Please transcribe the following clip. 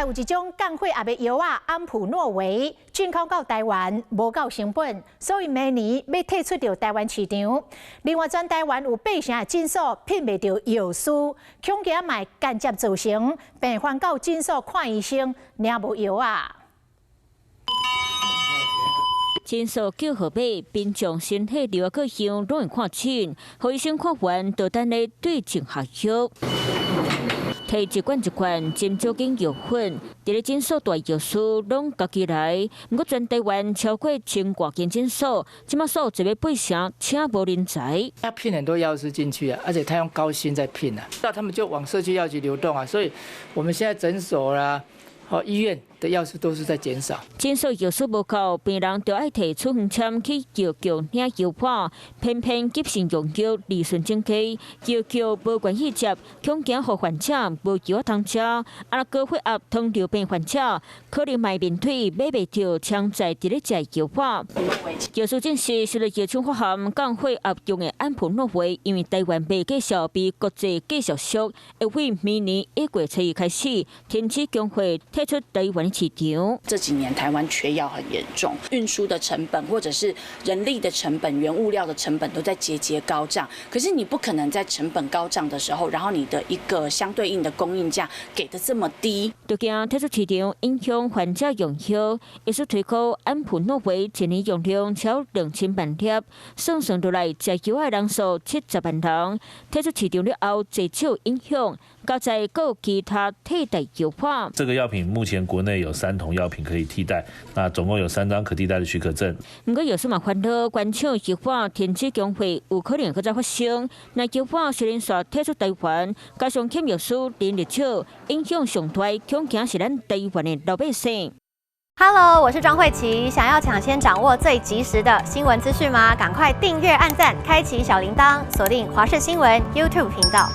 來有一種降血壓的藥仔安普諾維進口到台灣無夠成本，所以明年欲退出著台灣市場。另外，全台灣有八成的診所聘袂著藥師，恐驚嘛間接造成病患到診所看醫生，領無藥仔。診所叫號碼，民眾身體流各項攏會看診，予醫生看完，就等咧對症下藥。提一罐一罐針酒精藥粉，佇咧診所大藥師攏家己來。毋過全台灣超過千外間診所，這馬所有一八成請無人才。他聘很多藥師進去啊，而且他用高薪在聘啊，那他們就往社區藥局流動啊，所以我們現在診所啦、和醫院的藥師都是在減少。診所藥師無夠，病人就愛提處方簽去藥局領藥款，偏偏急性用藥利潤增加，藥局無願意接，恐驚予患者無藥通食。啊，高血壓、糖尿病患者可能嘛面對買袂著，搶在佇咧食藥款。藥師證實，受到藥廠發函降血壓用的安普諾維，因為台灣賣價數比國際價數俗，會於明年1月初1開始停止供貨，退出台灣市場。這幾年台灣缺藥很嚴重，運輸的成本或者是人力的成本、原物料的成本都在節節高漲。可是你不可能在成本高漲的時候，然後你的一個相對應的供應價給得這麼低。就驚退出市場影響患者用藥，醫師推估安普諾維一年用量超2000萬粒，算算落來，食藥的人數70萬人。退出市場了後，濟少影響，加在閣其他替代藥款。這個藥品目前國內有三桶藥品可以替代，那總共有三張可替代的許可證。毋過藥師嘛煩惱，關廠藥款停止供貨，有可能閣再發生。若藥款雖然煞退出台灣，加上欠藥師人力少，影響上大，恐驚是咱台灣的老百姓。 Hello，我是莊慧琪。想要搶先掌握最及時的新聞資訊嗎？趕快訂閱、按讚、開啟小鈴鐺，鎖定華視新聞 YouTube 頻道。